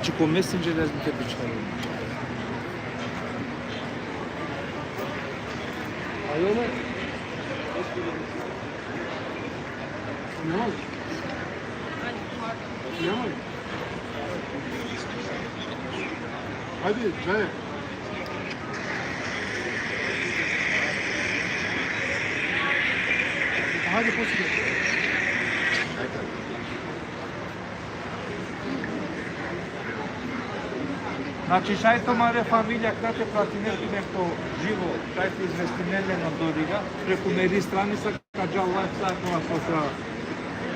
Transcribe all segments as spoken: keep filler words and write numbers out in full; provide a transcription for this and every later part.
Znači, ko Messenger, jaz bi te bičhav. Alo, me? Tamam. Tamam. Hadi, Cahit. Hadi, poslije. Znači, šaj tumare familija, kada te pratine tu nešto živo, šaj te izvestine len odoriga, preku meri stranica, ka džal live sa akava so ka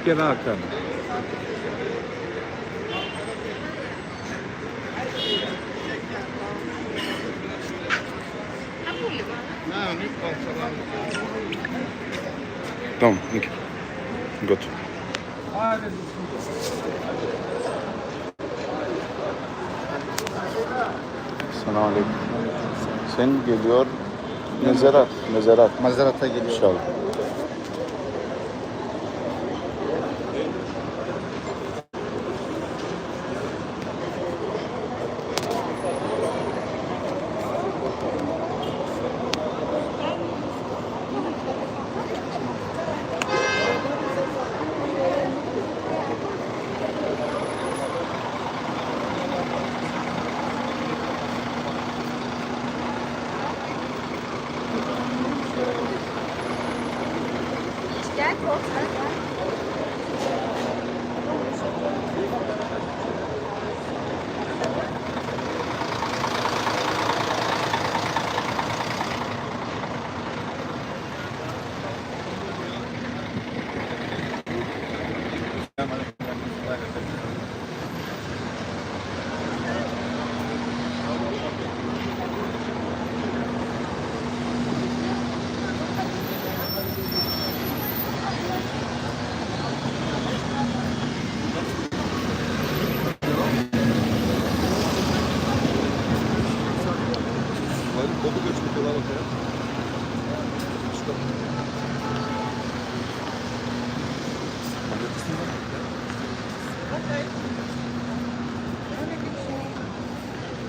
kera akana. Tamam, okey. Good. Selamünaleyküm. Sen geliyor. Mezerat, mezerat. Mezarata geliyor. İnşallah.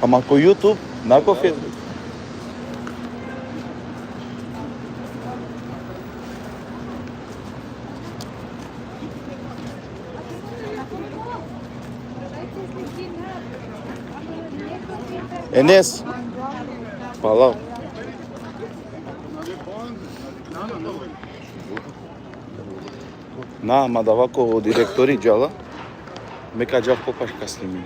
Ama ko YouTube, na ko Facebook. Enes. Palav. Na, ma dava ko direktori džala. Me ka džav ko paš ka snimim.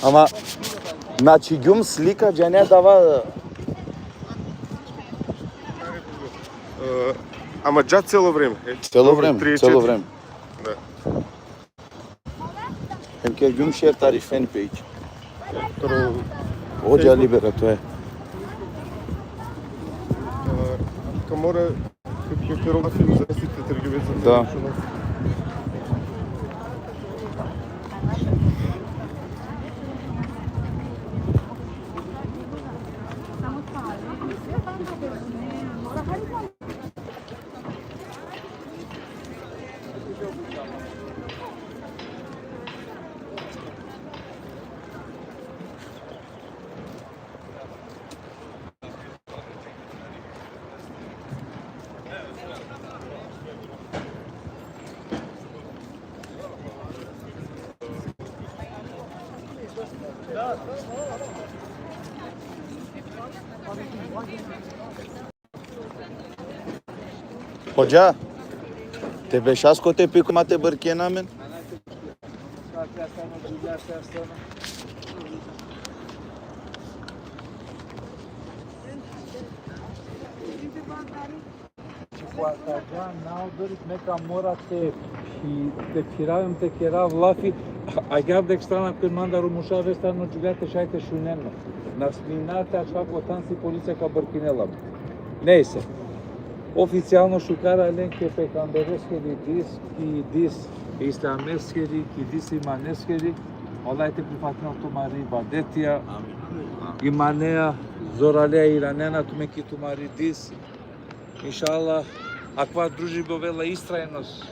Ama Znači, gjum slika, džane dava. E, ama dža celo vreme. E, Celo dobro, vreme, trideset celo četiri. Vreme. Da. Hem ker gjum share tari fan page. Taro, Hoxha Libera, to e. e, ka mora, ka, ka, ka roba film za site trgovec za Da. Hoxha, te bešas kote piko ma te brkena amen? Znači, ko akava na odori me ka mora te, i te phirav em te kerav lafi, agjaar dek strana koj mandar o muša avestar no džuvlja te šaj te šunen me. Na smina te ačhava ko than si policija ka brkinela me. Nejse. Oficijalno šukar alen ke pejgambereskiri dis, ki dis islameskiri, ki dis imaneskiri, Allah te prifatinel tumari ibadetija, imanea, zoralea iranena tumen ki tumari dis. Inšallah, akava družiba ovela istrajnost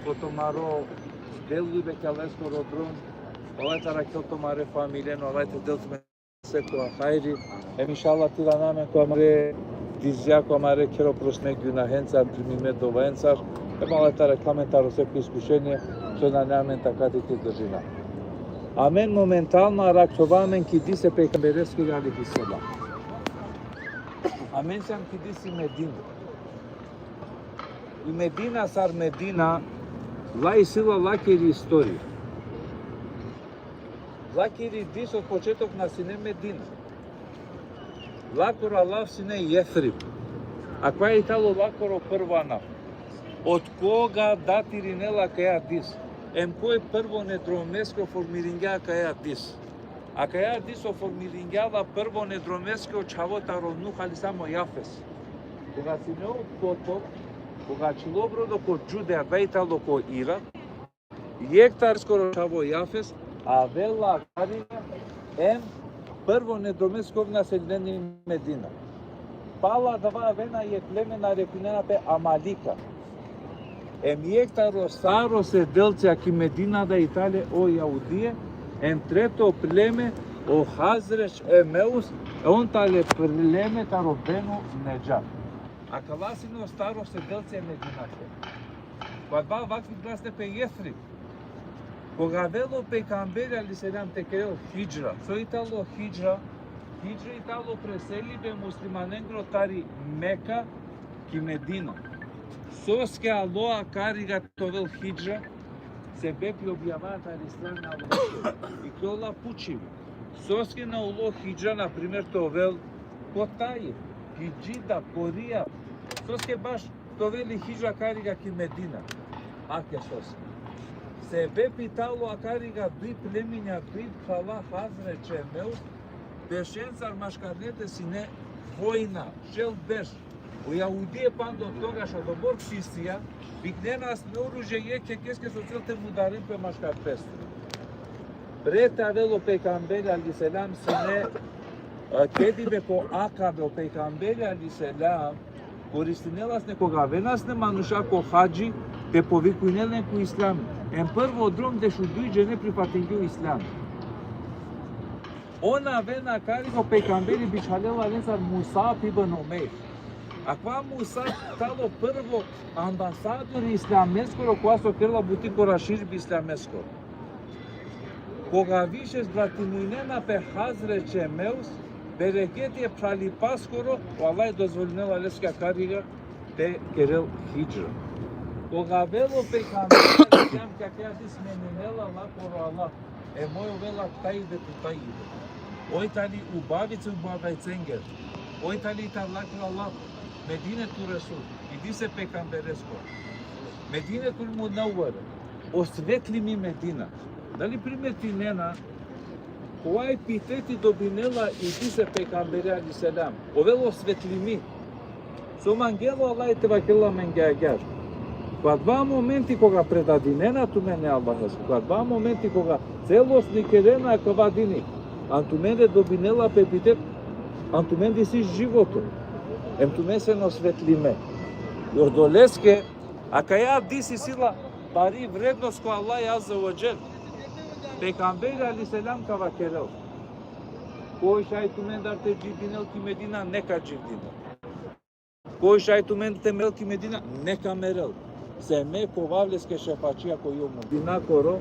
ko tumaro delujbe ki Allaheskoro drom. Allah te arakhel tumare familijen, Allah te del tumen seko hajri. Em inšallah te irana amen ko amare dizja, ko amare khero prosme gunahencar, primime dovaencar. Em Allah te arakhel amen taro seko iskušenie, so nane amen takati te izdržina. Amen momentalno arakhljova amen ki dis e pejgambereskiri alejhi selam. Amen sijam ki dis i Medina. I Medina sar Medina, la isi la lakiri istorija. Lakiri dis od početok na sine Medina. Lakoro alav sine Jethrib. Akava i tano lakoro prvo anav. Od koga datirinela akaja dis? Em koj prvo nedromeske formiringja akaja dis? Akaja dis formiringja la prvo nedromeske o čhavo taro Nuh alejhi selam, o Jafes. Koga sine o potop, koga ačhilo brodo ko Džudeja, adava i tano ko Irak, jekh taro leskoro čhavo Jafes avela akariga em prvo nedromeske ov naselinena i Medina. Pala adava avena jekh pleme narekinena pe Amalika. Em jekh taro sar o sedelcija ki Medina da i tale o Jahudije, em treto pleme o Hazredž em Eus, e on tale pleme taro Benu Nedžar. Akala sine o sar o sedelcija e Medinaske. Ko adava vakti glasinena pe Jethrib. Koga avela o pejgamberi alejhi selam te kerel hidžra. So i tano hidžra? Hidžra i tano preselibe muslimanengro tari Meka ki Medina. Soske alo akariga te ovel hidžra? Sebepi objava tari strana e Allaheskiri. I ola pučibe. Soske na ulo hidžra, na primer, te ovel ko Taif, ki Džida, ko Rijad? Soske baš te ovel i hidžra akariga ki Medina? Ake soske. Sebepi tano akariga duj plemenja, duj phrala Hazredž em Eus, bešencar maškarne te sine vojna, šel berš. O Jahudije panda togaš, odobor klisija, viknena sine oružje jekh jekheske so cel te mudaren pe maškar peste. Pre te avel o pejgamberi alejhi selam sine, e, kedibe ko Akabe, o pejgamberi alejhi selam koristinela sine koga avena sine manuša ko hadži, te povikujnel len ko islam. Em prvo drom dešuduj džene prifatingje o islam. On avena akariga, o pejgamberi bičhalela lencar Musab ibn Umejr. Akava Musab tano prvo ambasadori islameskoro, kova so kerela buti ko raširibe islameskoro. Koga više zbratimujnena pe Hazredž em Eus, bereketi e phralipaskoro, o Allah dozvolinela leske akariga te kerel hidžra. Koga avela o pejgamberi, sijam ki akaja dis meninela lakoro Allah, em oj ovela tajjibetu tajjibe. Oj tali ubavice ubavajcenger. Oj tali tali akala lafi. Medinetu Resul. I dise pejgamberesko. Medinetul Munevvere. Osvetlimi Medina. Dali primetinena, kova epiteti dobinela i dise pejgambere alejhi selam. Ovel osvetlimi. So mangela o Allah te vakerel amenge agjaar. Ko adava momenti koga predadinena tumen e Allaheske, ko adava momenti koga celosno ikerena akava dini, an tumende dobinela pe epitet, an tumende isi životo, em tumen sien osvetlime. I odoleske, akaja dis isi la bari vrednost ko Allah azze ve dželle. Pejgamberi alejhi selam ka vakerel: Koj šaj tumendar te dživdinel ki Medina, neka dživdinel. Koj šaj tumendar te merel ki Medina, neka merel. Se me ka ovav leske šefačija ko jevmul. Dinakoro,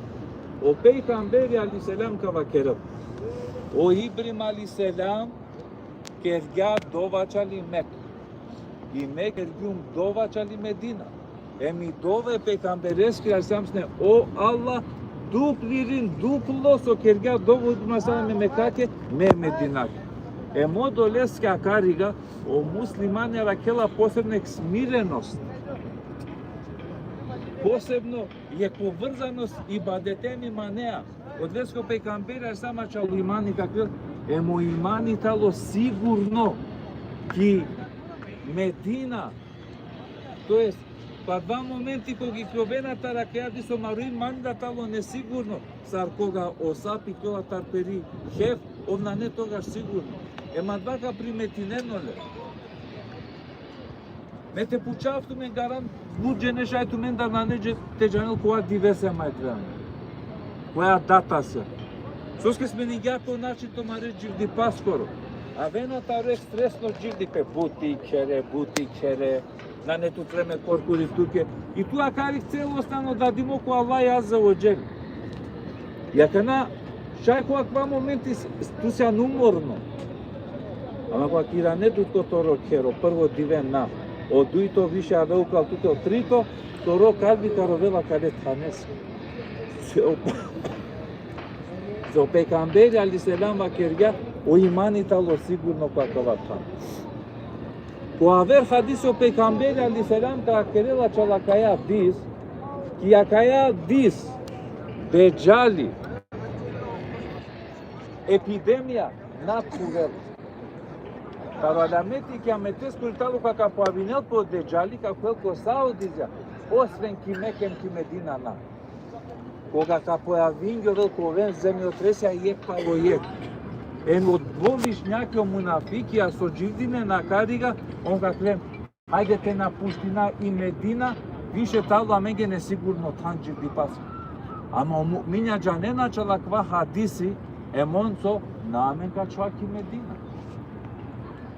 o pejgamberi alejhi selam ka vakerel: O Ibrahim alejhi selam kergja dova čali Meka. I me kergjum dova čali Medina. Em i dova e pejgambereske alejhi selam sine: O Allah, duplirin duplo so kergja dova o Ibrahim alejhi selam e Mekake, me Medinake. Em odoleske akariga, o muslimani arakhela posebno jekh smirenost. Posebno jekh povrzanost ibadete em imanea. Odoleske o pejgamberi alejhi selam ačhilo imani, kakve, em o imani tano sigurno ki Medina. To jest, pa adava momenti koga ikljovena taro akaja dis, o maro imani da tano nesigurno, sar koga o sap ikljova tar peri hef, ov nane togaš sigurno. Em adava ka primetinen ole. Me te pučav tumen, garant but džene šaj tumendar nane dže te džanel kova dive sijam ajdve. Koja data sijam. Soske smeningja pe o način tumare dživdipaskoro. Avena taro jekh stresno dživdipe, buti khere, buti khere, nane tut vreme korkori tuke. I tu akari celosno tano dadimo ko Allah azze ve dželle. I akana šaj ko akava momenti s-, s-, tu sian umorno. Ama koga ka irane tut ko toro khero, prvo dive na. O dujto više avela ukal tute, o trito, toro kalbi ka rovela akale thaneske. Se o, se o pejgamberi alejhi selam vakergja, o imani tano sigurno ko akava than. Ko aver hadis o pejgamberi alejhi selam ka vakerel ačhal akaja dis, ki akaja dis, Dedžali, epidemija na ka ovel. Taro alameti e kijameteskoro tano koga ka pojavinel pe o Dedžali, ka ovel ko sa o dizja, osven ki Meka em ki Medina na. Koga ka pojavingjovel, ka oven zemljotresija jekh palo jekh. Em o dvovišnjake o munafikija so dživdinena akariga, on ka vakerel: Hajde te napuština i Medina, više tano amenge nesigurno than dživdipaske. Ama o mu'minja džanena ačhal akava hadisi, em on so na, amen ka ačhova ki Medina.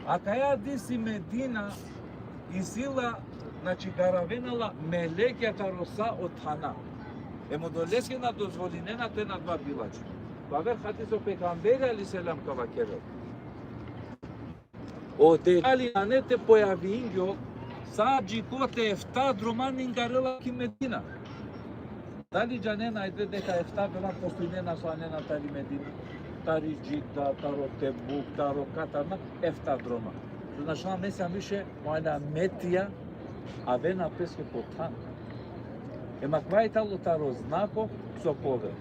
Akaja dis i Medina isi la, znači, garavena la melekja taro sa o thana. Em odoleske na dozvolinena te na adava bilačho. Ko aver hadis o pejgamberi alejhi selam ka vakerel: O Dedžali nane te pojavingjola sa dži kote efta droma ningarela ki Medina. Dali džanena ajdve deka efta droma postojnena so anena tari Medina, tari Džida, taro Tebuk, taro Katar, na, efta droma. So značinela me sijam više o alametija avena peske ko than. Em akava i tano taro znako so ka ovel.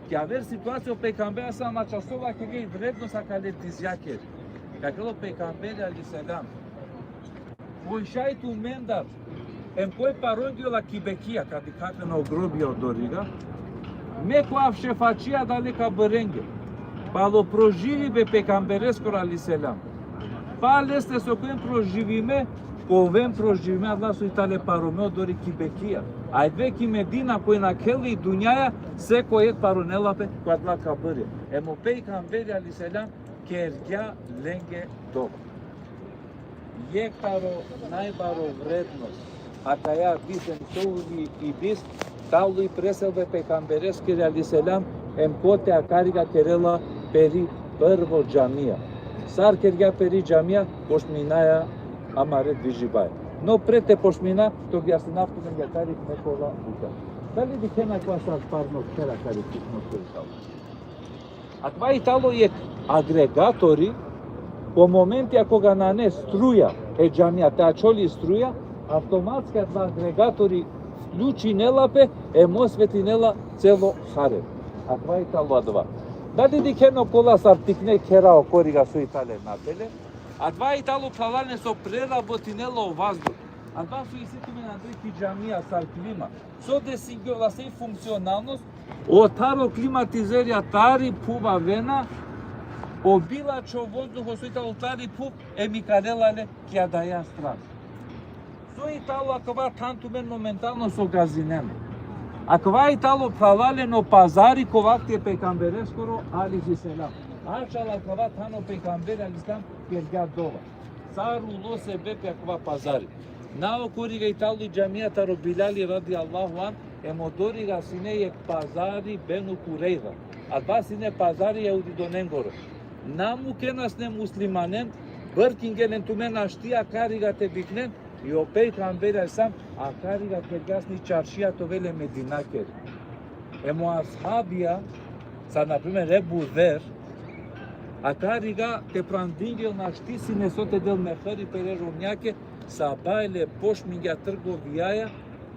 Ki aver situacija o pejgamberi alejhi selam ačhasova kergja i vrednost akale dizjakeri. Ka vakerel o pejgamberi alejhi selam: Koj šaj tumendar, em koj parongjola ki Bekija, ka dikha akana o grobija odoriga, me ka ovav šefačija adale kabrenge. Palo proživibe pejgambereskoro alejhi selam. Pal leste so ka oven proživime, ka oven proživime adala so i tale parome odori ki Bekija. Ajdve ki Medina, koj nakhela i dunjaja, sekoj jekh paronela pe ko adala kabrija. Em o pejgamberi alejhi selam kergja lenge dova. Jekh taro najbaro vrednost akaja dis, em so uvek i dis, tano i preselbe pejgambereskiri alejhi selam, em kote akariga kerela peri prvo džamija. Sar kergja peri džamija, pošminaja amare dvižibaja. No pred te pošmina, te objasninav tumenge akari nekola buća. Dali dikhena kova sar parno kher akari, sitno kher tano. Akava i talo jekh agregatori, ko momentija koga nane struja e džamija, te ačhol i struja, avtomatski adava agregatori ključinela pe, em osvetinela celo harem. Akava i talo adava. Dali dikhena okola sar tikne khera okoriga so i tale napele. Adava i talo phralalen so prerabotinela o vazduh. Adava so isi tumen andre ki džamija sar klima. So desingjola, soj funkcionalnost, o taro klimatizerja tari phuv avena, o bilačho vazduh so i talo tari phuv, em ikalel le ki adaja strana. So i talo akava, than tumen momentalno so gazinena. Akava i talo phralalen o pazari ko vakti e pejgambereskoro, alejhi selam. Ačhal akava than o pejgamberi, alejhi selam, kergja dova. Sar ulo sebepi akava pazari. Na okoriga i talo i džamija taro Bilali radijallahu anh, em odoriga sine jekh pazari Benu Kurejza. Adava sine pazari jehudidonengoro. Na mukena sine muslimanen, brkingje len tumen našti akariga te biknen, i o pejgamberi alejhi selam akariga kergja sine čaršija te ovel e Medinakeri. Em o ashabija, sar na primer Ebu Zer, akariga te prandingje, našti sine so te del mehri pere romnjake, sabajle počmingja trgovijaja,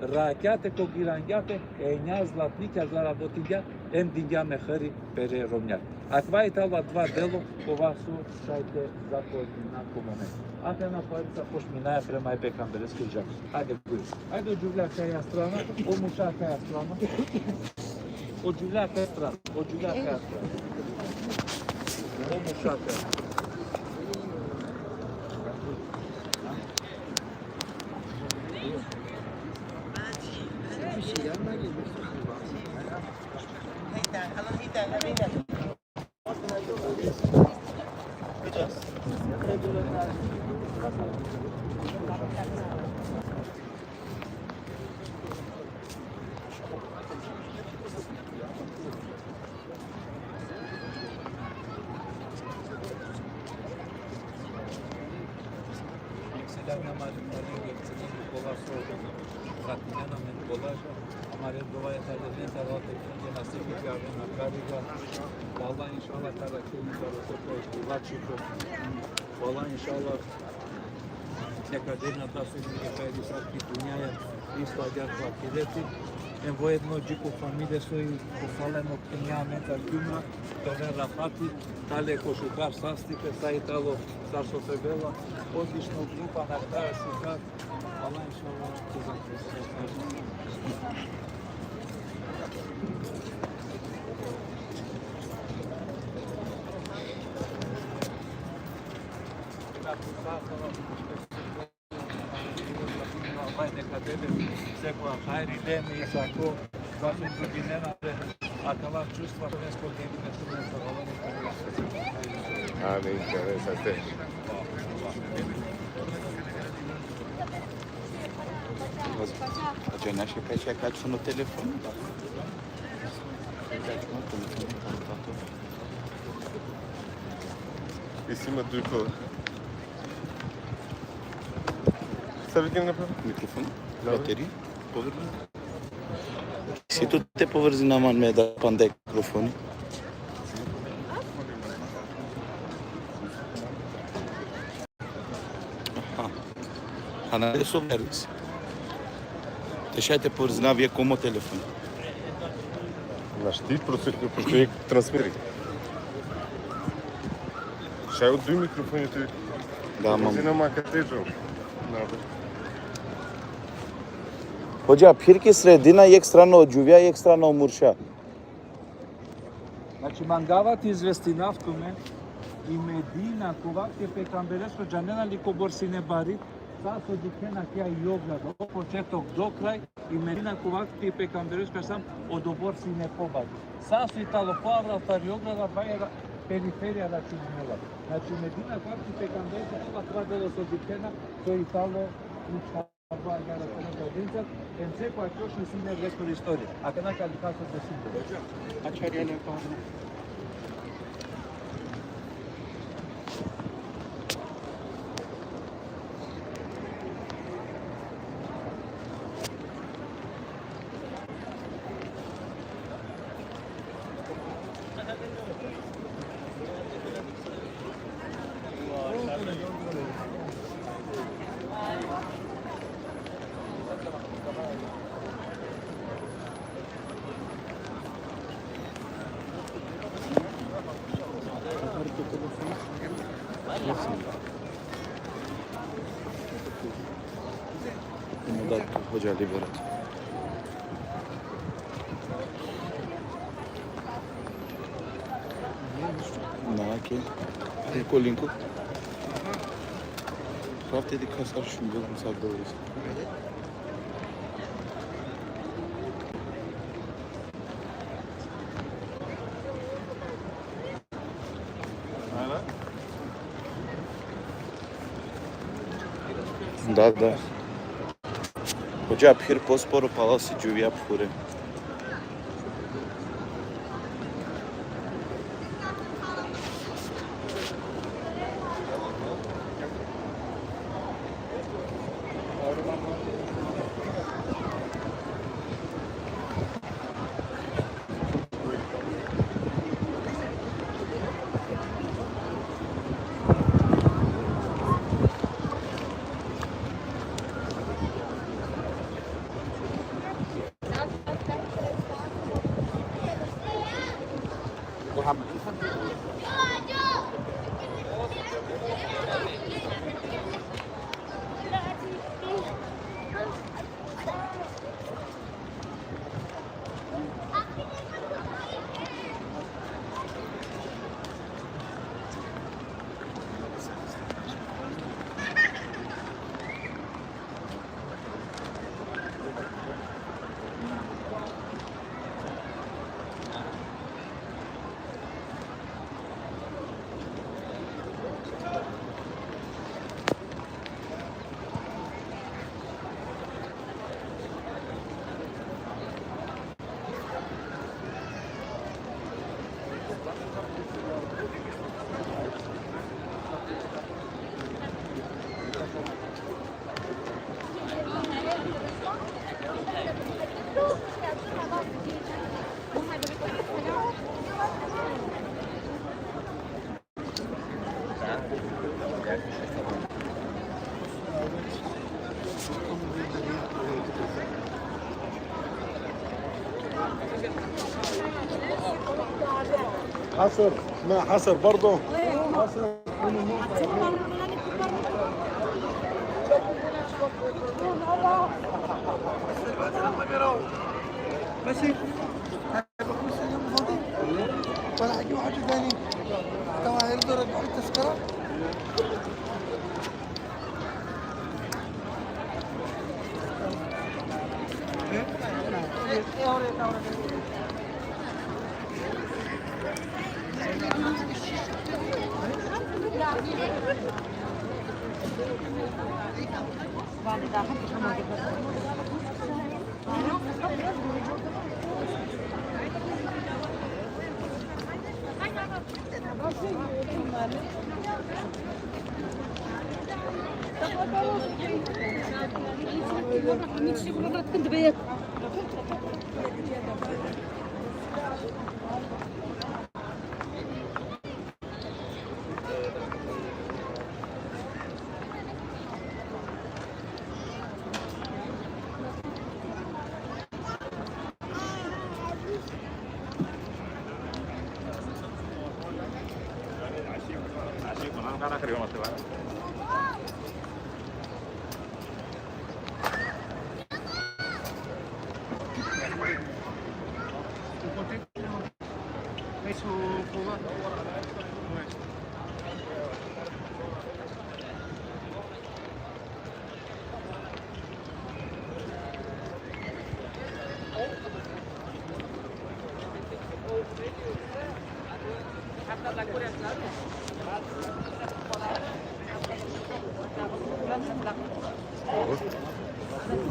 rakjate ko girangja pe, enja zlatnikja zarabotingja, em dingja mehri pere romnjake. Akava i talo adava delo, kova so šaj te započmina ko moment. Akana parica počminaja prema e pejgambereske džamija. Ajde, bujrum. Ajde, o džuvlja kaja strana, o murša kaja strana. O džuvlja kaja strana, o džuvlja kaja strana. O murša kaja strana. Selam amare, amare, amare, kola so, pratinena amen kola, amare dova e tale, tale, tale, nasip te aven akariga. Vallahi, inšallah, tale, tale, tale, tale, tale, tale, tale, inšallah, neka dena da so neka kaj di sar ki dunjaja, isto agjaar ko ahireti. Em voedno dži ko familija so i ko faleno kinja amen tari umra, te oven rahati, tale ko šukar sastipe, sa i talo, sar so trebela, odlično grupa na kraja šukar, Allah inšallah te zaposli. Allah neka dele sekoja hajri, deme i sako, da so druginena, akala čustva, nesko deli, nesko deli. Amin, amin, sa te. Ađe, naše kaj će, kaj su na telefonu? Isi ma duj kola. Sa vidim na prvo? Mikrofon. Da. Baterija. Povrno. Si tu te povrzina man me da panda mikrofoni. Aha. Ana, e so vervis. Te šaj te porzinav jekh ko mo telefon. Našti, prosto, prosto jekh transferi. Šaj o duj mikrofoni te. Da, mam. Zina ma kate džo. Na, da. Hodža, phir ki sredina, jekh strana o džuvja, jekh strana o murša. Znači, mangava te izvestinav tumen, i Medina, ko vakti e pejgamberesko, džanena li kobor sine bari, sa so dikhena kija i ograda, od početok do kraj, i Medina, ko vakti e pejgamberesko, sam odobor sine pobari. Sa so i talo poavral tari ograda, baja periferija računela. Znači, Medina, ko vakti e pejgamberesko, akava delo so dikhena, so i talo učha. Adava agjaar akana ka dinca, em sekoj ačhoš isi ine lesoro istorija. Akana ka dikha so dešinela. Ačhar jale pa. Nasıl? Bunu da hoca liberat. Na, okej. E, koliko? Hafte di kasar šum bilo sad dovoljno. Da, da. Hoca, phir posporo palasi džuvja phure. حصر، ما حصر برضه. حصر. ماشي. ولا حاجة، واحد ثاني. توا هيرضوا يرجعوا التذكرة؟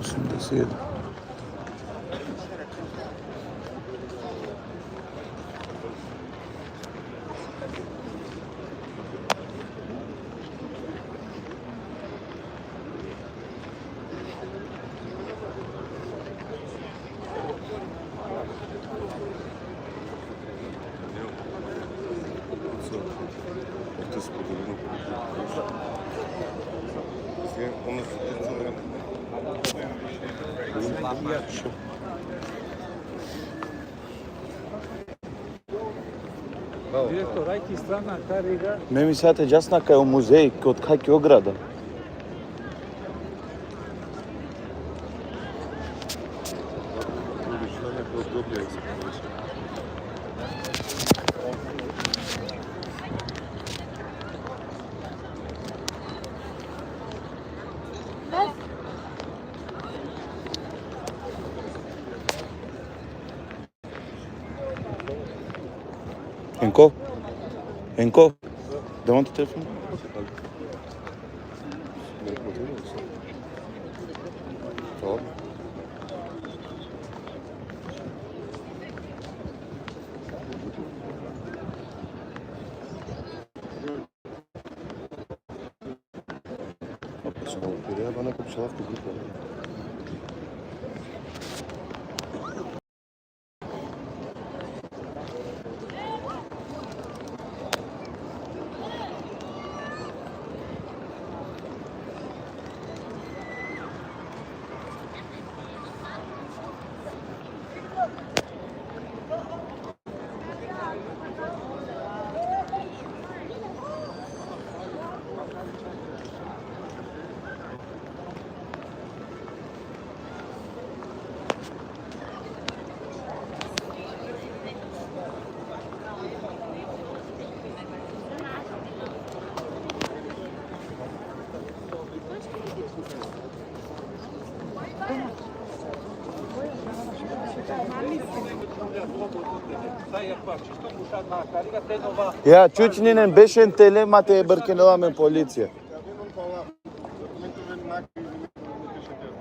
Şimdi seyir. Direktor, aj ki strana ka Riga? Me mislija te džasna kaj o muzej, kod kaj ki ograda. Enko? Enko? Da vam ti telefon? Tamam. Bana kapışalım bir grup. Ja, čučninen bešen tele, ma te brkenela amen policija.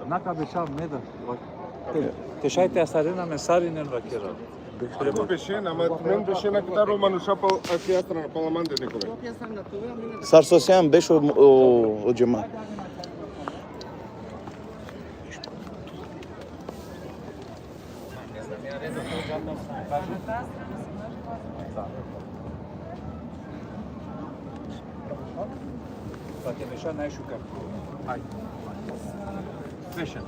Naka bešav me da. Te, te šaj te astarena me sarinen vakera. Ako bešen, ama tumen bešen aktar o manuša pal, akija strana, pala mande nekome. Sar so sijam beš o, o, o džema. Pa te beša najšukar. Aj. Beša.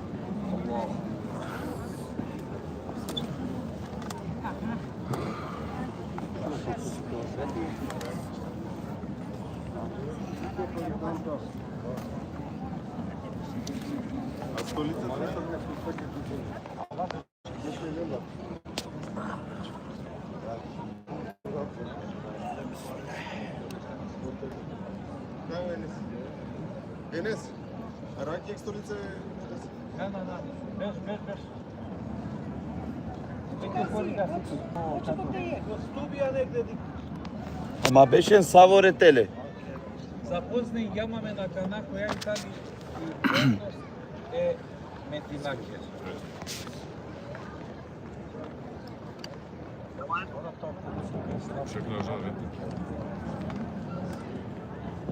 A stolica? Enes, a raki ek stolice? Na, na, na. Beš, beš, beš. Ama bešen savore tele. Zaposlen jama me na kana koja i tali e Medinake.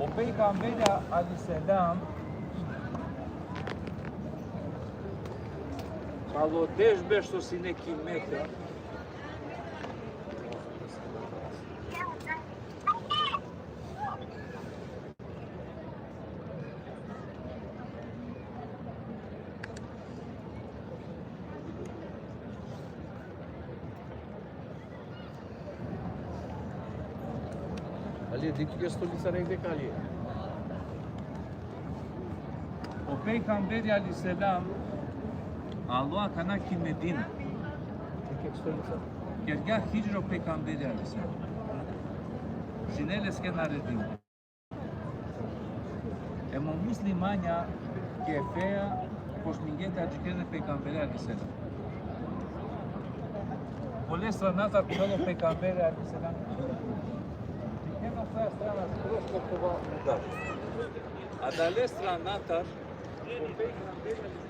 O pejgamberi alejhi selam, palo deš berš so sine ki Meka, Ali, dikh ki stolica negde kali. O pejgamberi alejhi selam alo akana ki Medina. Dikh ki stolica. Kergja hidžra o pejgamberi alejhi selam. Sine leske naredimo. Em o muslimanja kefeja počmingje te adžikeren e pejgamberi alejhi selam. Kole stranatar kolo pejgamberi alejhi selam. Dikhena koja strana skroz ko kova udar. Adale stranatar o pejgamberi alejhi selam.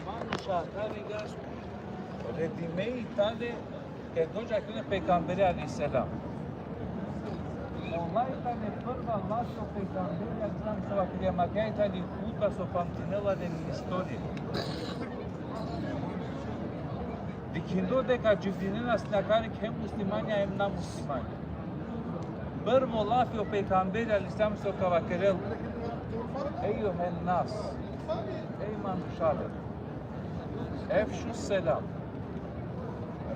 Manuša tane gas, redime i tane te dođe akana pejgamberi alejhi selam. Ola i tane prva lafi o pejgamberi alejhi selam, so vakeri, ama akaja i tani hudba so pamtinela len istorija. Dikhindo deka dživdinena sine akari hem muslimanja hem na muslimanja. Prvo lafi o pejgamberi alejhi selam so ka vakerel: Ejuhen nas, ej manušale. Efšu selam.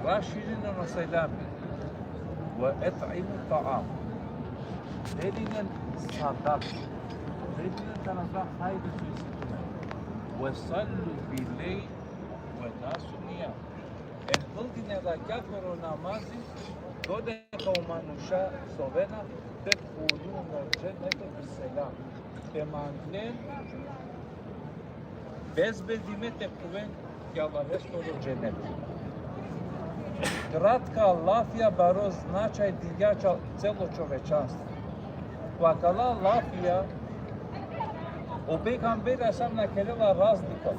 Raširinen o selami. Ve et'imu ta'am. Delinen sadaka. Delinen tana za hajbe so isi tumen. Ve sallu bil-lejl ve nasu nijam. Em kldinen rakjakoro namazi, dodeka o manuša sovena, tedhulune dženete bi selam. Te manglen bezbedime te khuven ki Allaheskoro dženet. Kratka lafija baro značaj dingja ča-, celo čovečanstvo. Ko akala lafija, o pejgamberi sam na kerela razlika.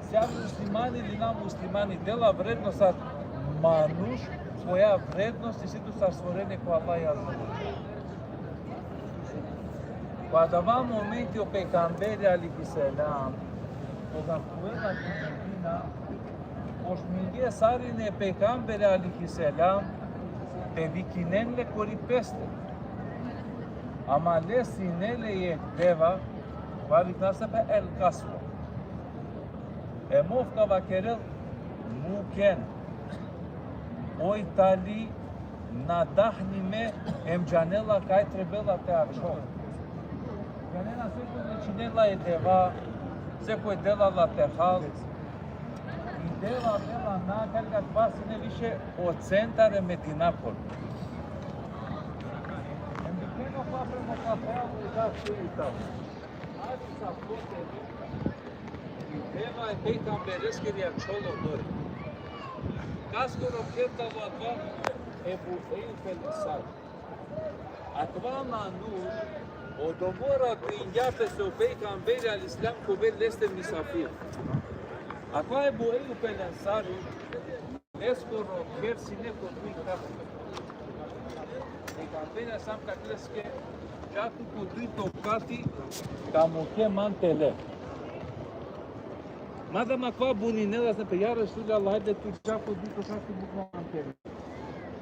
Sija muslimani ili na muslimani, dela vrednost sar manuš, koja vrednost isi tu sar stvorenje ko Allah azze ve dželle. Ko adava momenti o pejgamberi alejhi selam, koga khuvela ki Medina, počmingje sarine pejgamberi alejhi selam te vikinen le kori peste. Ama le sine le jekh deva, kova viknela pe el kasva. Em ov ka vakerel: muken, oj tali nadahnime, em džanela kaj trebela te ačhol. Džanena, sekoj činela e deva, sekoj dela la te hal. I dela, dela, na, kaj ka spasine više o centar e Medinakoro. Em dikhena pa prema ka hal, i da se i tamo. Ali sa pote i deva e pejgambereskiri ačhol odori. Kaskoro kher tano adava? Ebu Ejub el Ensari. Akava manuš odobor radingja pe so o pejgamberi alejhi selam ka ovel leste misafir. Akava Ebu Ejub el Ensari, leskoro kher sine ko duj kati. Pejgamberi sam vakerela leske: dža tu ko dujto kati, ka mukhe man te le. Mada ma kova buninela sine pe: ja Resulallah, hajde tu dža ko dujto kati, mukh man te le.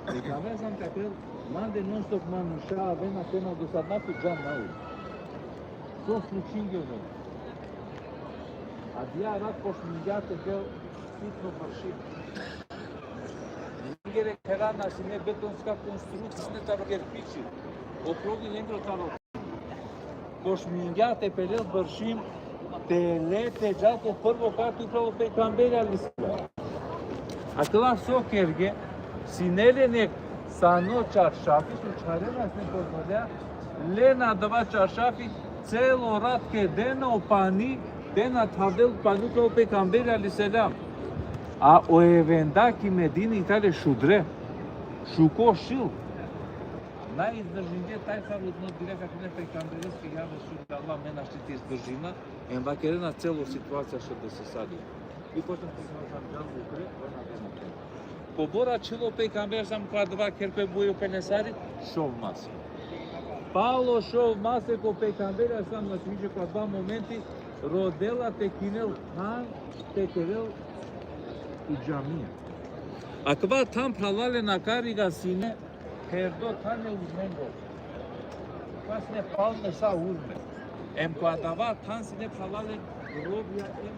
Pejgamberi sam vakerela: mande non stop manuša avena, te na dosadna tu, dža naj. So slučingja? Adija rat počmingja te del sitno bršim. Lengere kherana sine, betonska konstrukcija sine taro kerpiči. O krovi lengoro taro. Počmingja te pelel bršim, te le te džal ko prvo kati, upravo pejgamberi alejhi selam. Akala so kerge, sine len jekh sano čaršafi, so čharena sine ko dolea, lena adava čaršafi, celo rat kedena o pani, te na thavdel pani upravo pejgamberi alejhi selam. A o evenda ki Medina i tale šudre, šuko šil. Na izdržingje, taj sar odno direkt akale pejgambereske: ja Resulallah, me našti te izdržina, em vakerena celo situacija so desisali. I potom pejgamberi sam džal upre, ona dena upre. Kobor ačhilo pejgamberi sam ko adava kher ko Ebu Ejub el Ensari, šov mase. Palo šov mase ko pejgamberi sam, znači, ko adava momenti rodela te kinel than te kerel i džamija. Akava than, phralalen, akariga sine pherdo than e urnengoro. Akava sine palme sa urme. Em ko adava than sine, phralalen, grobja e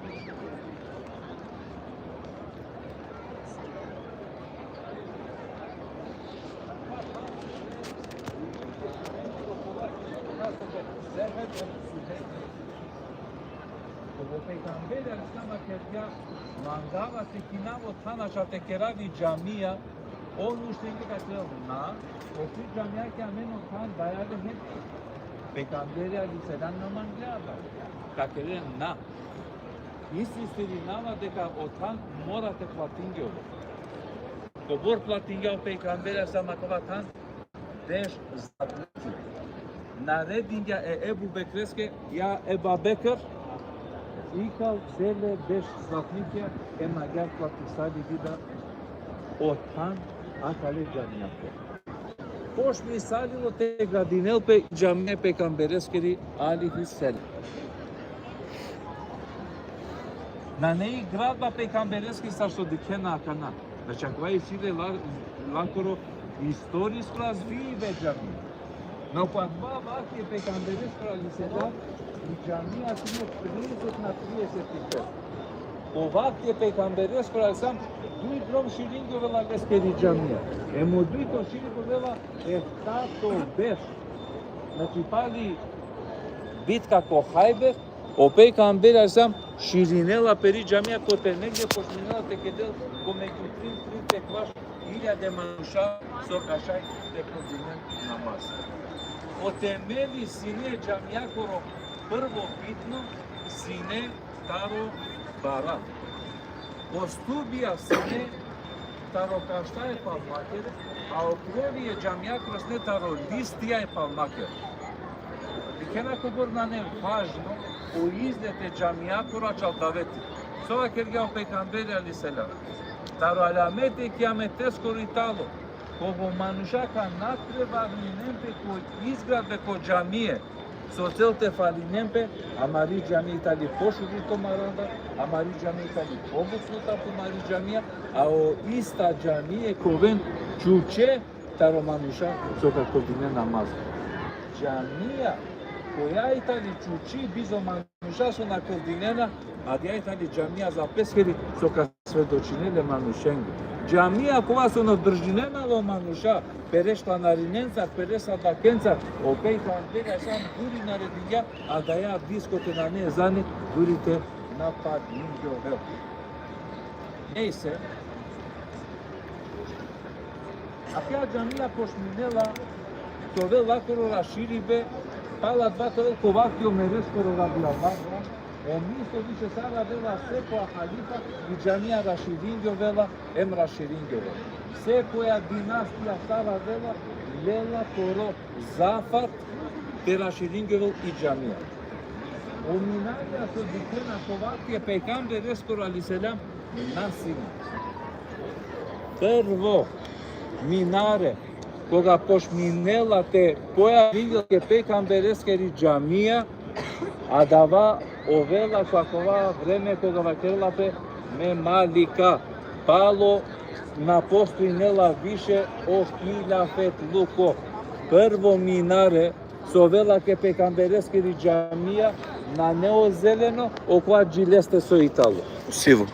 Koga o pejgamberi alejhi selam vakergja: mangava te kinav o than, ačhal te kerav i džamija, on uštengje, vakerel: na, o tu džamija ki amen o than, daja le hem. Pejgamberi alejhi selam na mangla adava. Vakerel: na. Insistirinava deka o than mora te platingja. Kobor platingja o pejgamberi alejhi selam akava than? Deš zlatniki. Naredingja e Ebu Bekreske: ja Eba Bekr, ikal, de le deš zlatnikija, em agjaar platisali vida o than akale džamijape. Počmisalilo te gradinel pe džamija e pejgambereskiri alejhi selam. Nane i gradba pejgambereskiri sar so dikhena akana. Znači, akava isi le la-, lakoro istorijsko razvibe džamija. No ko adava vakti e pejgambereskoro alejhi selam, i džamija sine trideset na trideset i pet. Ko vakti e pejgambereskoro alejhi selam, duj drom širingjovela leskeri džamija. Em o dujto širingjovela eftato berš. Znači, pali bitka ko Hajber, o pejgamberi alejhi selam širinela peri džamija, kote negde počminela te kedel ko megju trin, trin te kvaš iljade manuša so ka šaj te klaninen namaz. O temeli sine džamijakoro prvobitno sine taro bara. O stubija sine taro kašta e palmakere, a o krovi e džamijakoro sine taro listija e palmakere. Dikhena kobor nane važno o izgled e džamijakoro ačhal daveti. So vakergja o pejgamberi alejhi selam: Taro alameti e kijameteskoro i talo, koga o manuša ka natprevarinen pe ko izgradbe ko džamije, so cel te falinen pe, amari džamija i tali pošuži ko maranda, amari džamija i tali pobučno ta tumari džamija, a o ista džamije ka oven čuče taro manuša so ka klaninen namaz. Džamija koja i tali čuči bizo manuša so na klanina, adaja i tali džamija za peskeri so ka svedočinel e manušenge. Džamija kova so na održinena o manuša, pere šlanarinenca, pere sadakenca, o pejgamberi alejhi selam duri naredingja, adaja disko te nane ezani, duri te napadingjol. Nejse, akaja džamija počminela te ovel lakoro raširibe, pala adava te ovel ko vakti e Omereskoro radijallahu anhu, em isto više sar avela sekoja halifa, i džamija raširingjovela, em raširingjovela. Sekoja dinastija sar avela, lela poro zafat te raširingjovel i džamija. O minarija so dikhena ko vakti e pejgambereskoro alejhi selam, na sine. Prvo minare, koga počminela te pojavingjol e pejgambereskeri džamija, adava ovela ko akava vreme koga vakerela pe Memalika, palo na postojinela više o hilafetluko. Prvo minare so ovela ke pejgambereskeri džamija, nane o zeleno, okova dži leste so i talo. Sivo.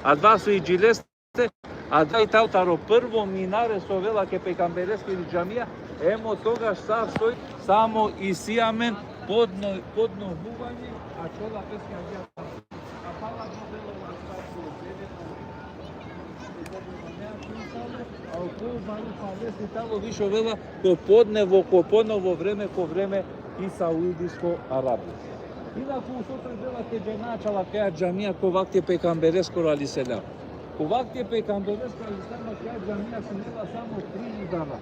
Adava so i dži leste, adava i talo taro prvo minare so ovela ke pejgambereskeri džamija, em otogaš sar soj, samo isi amen podno, podnovuvanje, a čola peske agja. A pala džo ovela sar soj, a okova baru palese talo više ovela ko podnevo, ko ponovo vreme, ko vreme i Saudisko Arabija. Inaku so trebela te džana ačhal akaja džamija ko vakti e pejgambereskoro alejhi selam. Ko vakti e pejgambereskoro alejhi selam akaja džamija sinela samo tri udara.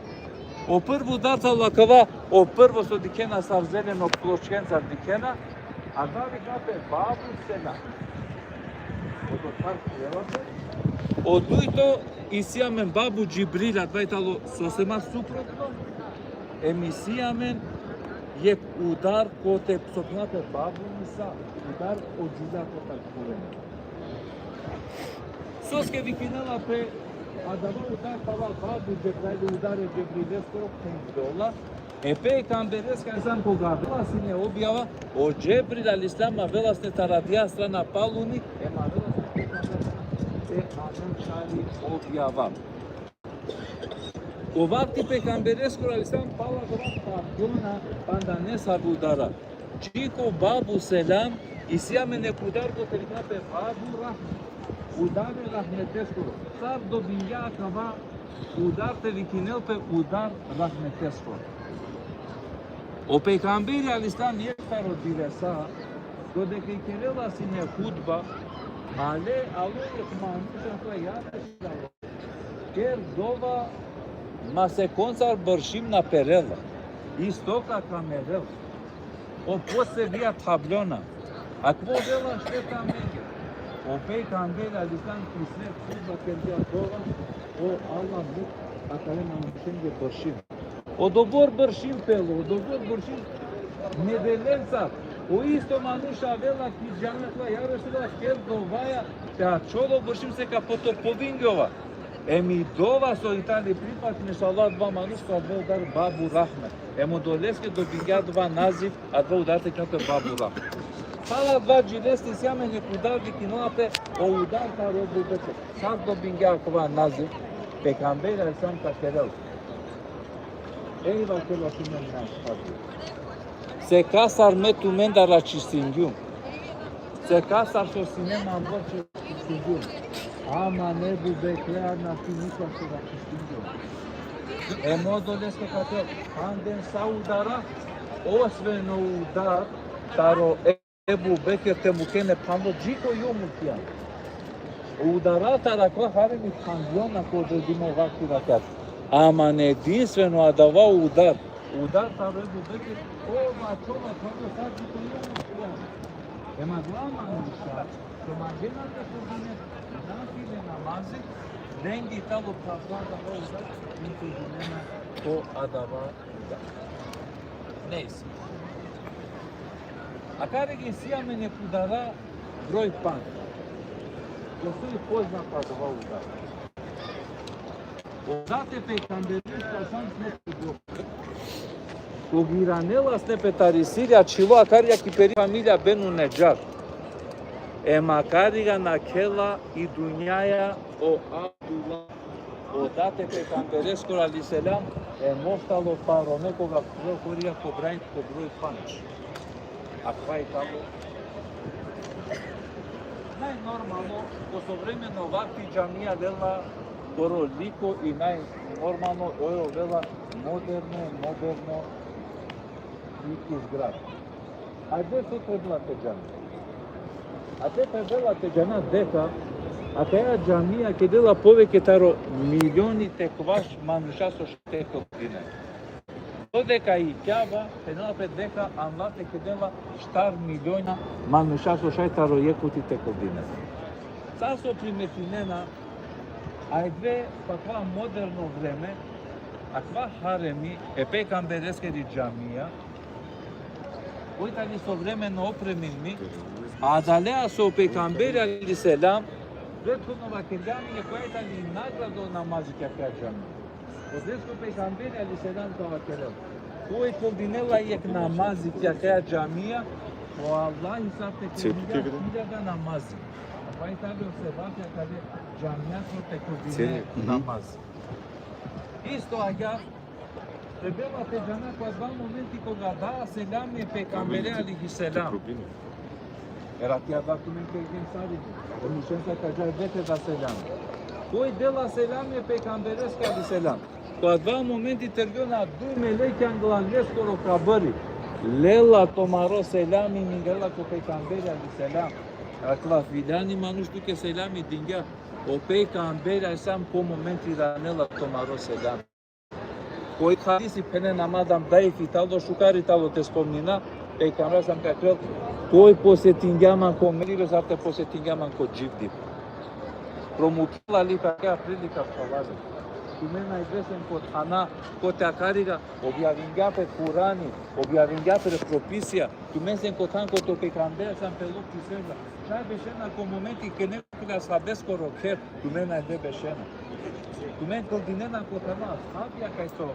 O prvo udar talo akava, o prvo so dikhena sar zeleno pločkencar dikhena, adava vikela pe Babu Selam. O dujto isi amen Babu Džibril, adava i talo sosema suprotno. Em isi amen jekh udar kote so phena pe Babu Nisa, udar o džuvlja kotar korena. Soske vikinela pe adava udar, pala Babu Džibril, udar e Džibrileskoro, phendola. E pejgambereske alejhi selam koga avela sine objava, o Džibril alejhi selam avela sine tari adaja strana paluni, em avela sine te amen tari objava. Ko vakti pejgambereskoro alejhi selam pala adava pagjona panda nesave udara. Dži ko Babu Selam isi amen jekh udar kote vikinela pe Babu Rahme, udar e rahmeteskoro. Sar dobingja akava udar te vikinel pe udar rahmeteskoro? O pejgamberi alejhi selam jekh taro divesa, dodeka ikerela sine hutba, ale, alo jekh manuš, vakerela: Ker dova, ma sekoncar bršim na perela, isto ka kamerel. O posle vija thablona. Akava dela šteta amenge. O pejgamberi alejhi selam ki sine hutba kergja dova: O Allah, muk akale manušenge bršim. Odobor bršim pelo, odobor bršim nedelenca. O isto manuš avela ki džamija, ja Resulallah, ker dovaja, te ačhol o bršim, se ka potopovingjova. Em i dova so i tali pripatime, so Allah, adava manuš so adava udar Babu Rahme. Em odoleske dobingja adava naziv, adava udar te vikinel pe Babu Rahme. Pala adava dži leste isi amen jekh udar, vikinela pe o udar taro Ebu Bekr. Sar dobingja akava naziv? Pejgamberi alejhi selam ka kerel. Ej, vakerela, tumen, na ashabi, sekasar me tumendar raščistingjum. Sekasar so sine man borči raščistingjum. Ama Ebu Bekre, na, ti nikasar raščistingjum. Em odoleske ka kerel, panden sa udara, osven o udar taro Ebu Bekr te mukhen e phanlo dži ko jomul kijamet. Udara taro akava haremi phanlona ko odredimo vakti rakat. Ama edinstveno adava udar, udar taro Ebu Bekr, ov ačhola phanlo sa dži ko jomul kijamet. Em adala manuša so mangena te klanjinen nafile namazi, lenge tano phanlo adava udar, em te džanena ko adava udar. Nejse. Akari isi amen jekh udara broj pandž. Ko so i poznato adava udar? Odate pejgamberi sa sam sine pe džob. Kog iranela sine pe tari Sirija, ačhilo akari jekh peri familija Benu Nedžar. Em akariga nakhela i dunjaja o Abdullah. Odate pejgambereskoro alejhi selam, em ov tano paro nekoga ko broj, ko broj pandž. Akava i tano najnormalno, ko sovremeno vakti džamija lela koro liko i najnormalno, oj ovela moderno, moderno i izgradno. Ajde, so trebela te džana. Ajde, trebela te džana deka akaja džamija kedela poveke taro milioni te ekvaš manuša so šaj te klanjinen. Dodeka i Kjaba, phenela pe deka anla te kedela štar miliona manuša so šaj taro jekh puti te klanjinen. Sar so primetinena, ajde, pa akava moderno vreme, akava haremi e pejgambereskeri džamija, koj tani sovremeno opremimi, adalea so pejgamberi alejhi selam, prethodno vakergjam, koja tani nagrada o namazi ki akaja džamija. Odoleske o pejgamberi alejhi selam ka vakerel: Koj klanjinela jekh namazi ki akaja džamija, o Allah sar te klanjingja hiljada namazi. Akava i tani o sevapi akale džamija so te klanjine namazi. Isto agjaar, trebela te džana ko adava momenti koga da selami e pejgambere alejhi selam. Erakja da tumen ke gen sari. O mušenca ka dža dete da selami. Koj dela selami e pejgambereske alejhi selam? Ko adava momenti tergjona duj melekja angla leskoro kabri. Lela tumaro selami, mingela ko pejgamberi alejhi selam. Akala filani manuš tuke selami dingja. O pejgamberi alejhi selam ko momenti iranela tumaro selami. Ko jekh hadisi phenena, madam daif i talo, šukar i talo te spomnina, pejgamberi alejhi selam ka kerel: Koj posetingja man ko meribe, sar te posetingja man ko dživdipe. Promukhela li pe akaja prilika, phralalen. Tumen na i besen ko thana, kote akariga objavingja pe Kurani, objavingja pe propisija, tumen sen ko than kote o pejgamberi alejhi selam pelo ki sedžda. Šaj bešena ko momenti kene ashabeskoro kher, tumen na i bešena. Tumen kldinena ko tano ashabija kaj so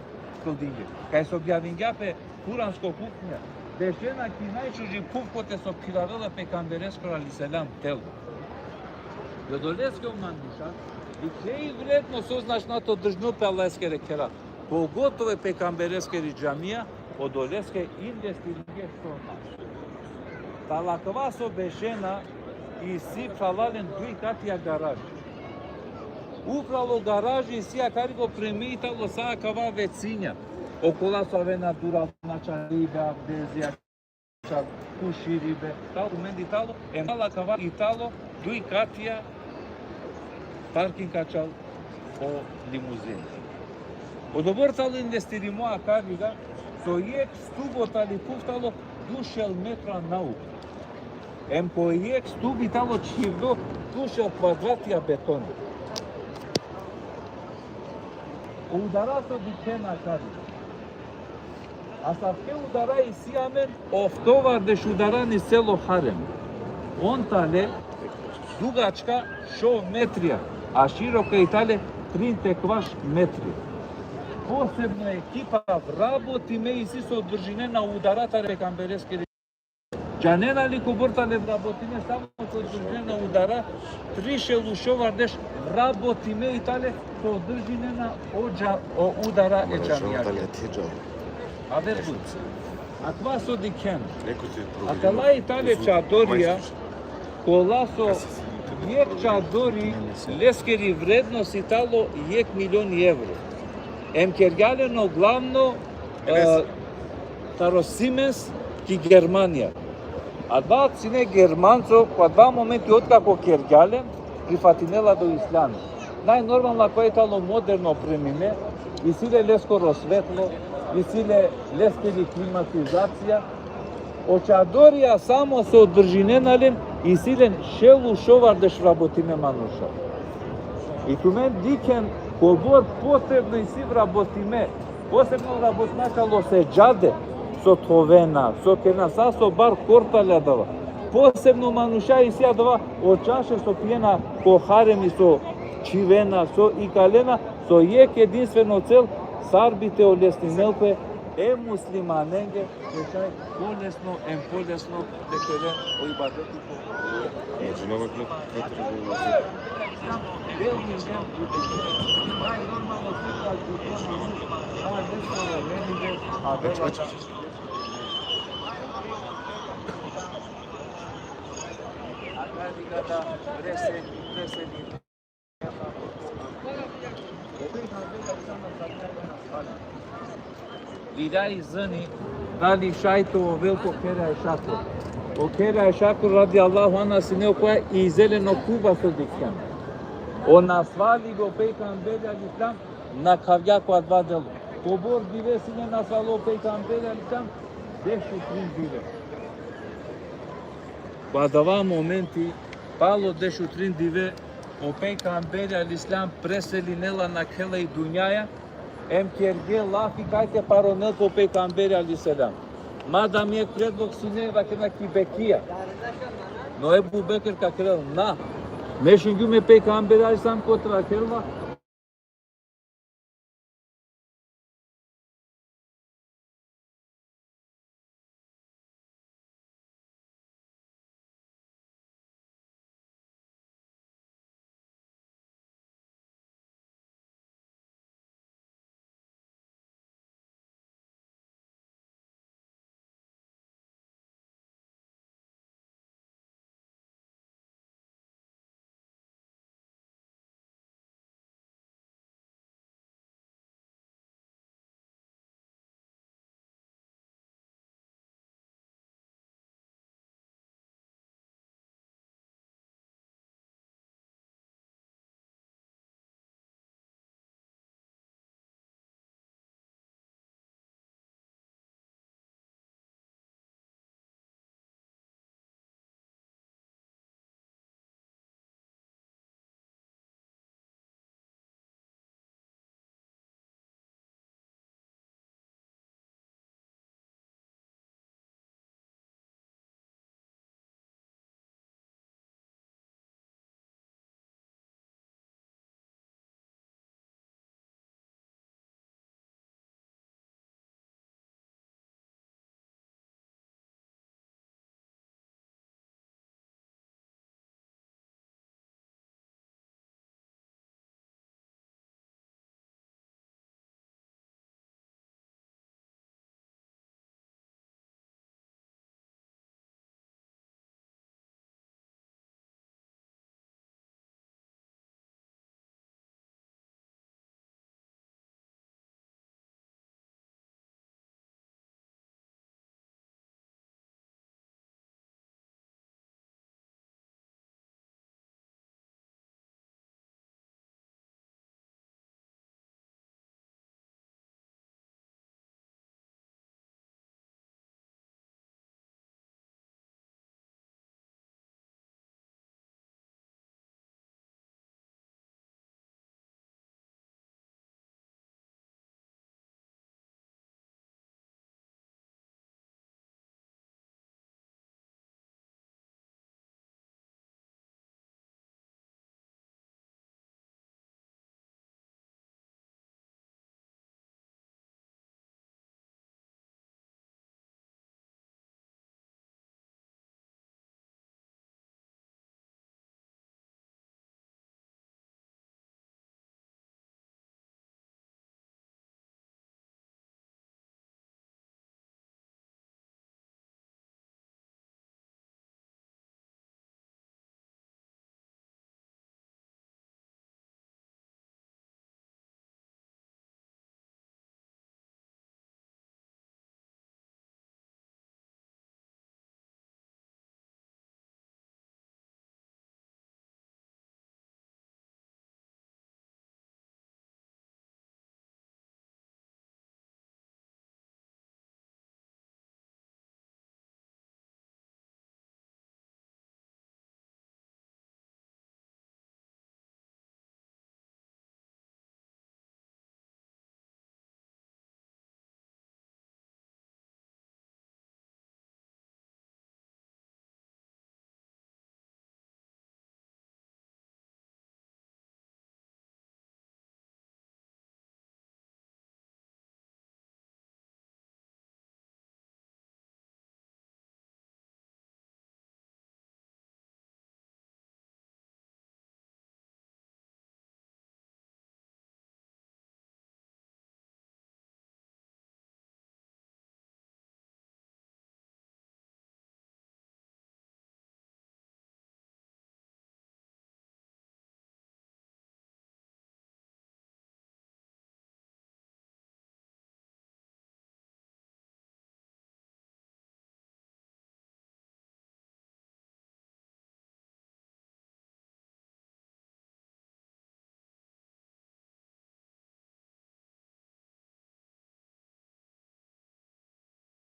kldingje. Kaj so objavingja pe kuransko putnja. Bešena ki najšuži phuv kote so phiravela pejgambereskoro alejhi selam telo. Odoleske o manuša, dikhle i vredno so značina te održinel pe Allaheskere khera. Pogotovo e pejgambereskeri džamija, odoleske investirgje so nas. Talo akava so bešena isi, phralalen, duj katija garaž. Upral o garaži isi akariga opremimi talo sa akava vecinja. Okola so avena duralna, čalibe, abdezija, čal-, kuširibe, talo, mendi talo, em talo akava i talo duj katija parking ačhal o limuzini. Odobor talo investirimo akariga, so jekh stubo tali phuv talo dušel metra nauk. Em ko jekh stubi talo čhivdo dušel kvadratija betoni. O udara so dikhena akariga. Asavke udara isi amen, oftovardeš udara niz celo harem. On tale dugačka šov metrija, a široka i tale trin te ekvaš metrija. Posebno ekipa vrabotime isi so održinena udara taro pejgambereskeri Džanena li kobor tale vrabotime, samo so održinena udara, trišel u šovardeš vrabotime i tale so održinena o dža-, o udara e džamija. Aver but. Akava so dikhen. Akala i tale čadorija, kola so jekh čadori leskeri vrednost i talo jekh milion evro. Em kergja len o glavno, e, taro Siemens ki Germanija. Adava sine Germanco, ko adava momenti otkako kergja len, prifatinela do islami. Najnormalno, akava i talo moderno opremime, isi le leskoro svetlo, isi le leskeri klimatizacija. O čadorija samo so održinena len, isi len šel u šovardeš vrabotime manuša. I tumen dikhen kobor potrebno isi vrabotime, posebno vrabotime akala o sedžade, so thovena, so kerena, sa so bar korta le adava. Posebno manuša isi adava o čaše so pijena ko haremi, so čhivena, so ikalena, so jekh edinstveno cel, sar bi te olesninel pe e muslimanenge, te šaj polesno, em polesno te keren o ibadeti. Znači, nema krat-, kratko. Ač, ač, ač. Lilja i zani, dali šaj te ovel ko khere e Šakor. O khere e Šakor radijallahu anha sine okoja ize len o Kuba so dikhen. O nasvali o pejgamberi alejhi selam nakhavgja ko adava delo. Kobor dive sine nasvalo o pejgamberi alejhi selam? Dešutrin dive. Ko adava momenti, palo dešutrin dive, o pejgamberi alejhi selam preselinela, nakhela i dunjaja, em kerge lafi kaj te paronel pe o pejgamberi alejhi selam. Mada mi jekh predlog sine, vakerena, ki Bekija. No Ebu Bekr vakerel: Na. Me šungjum e pejgamberi alejhi selam kotar vakerela,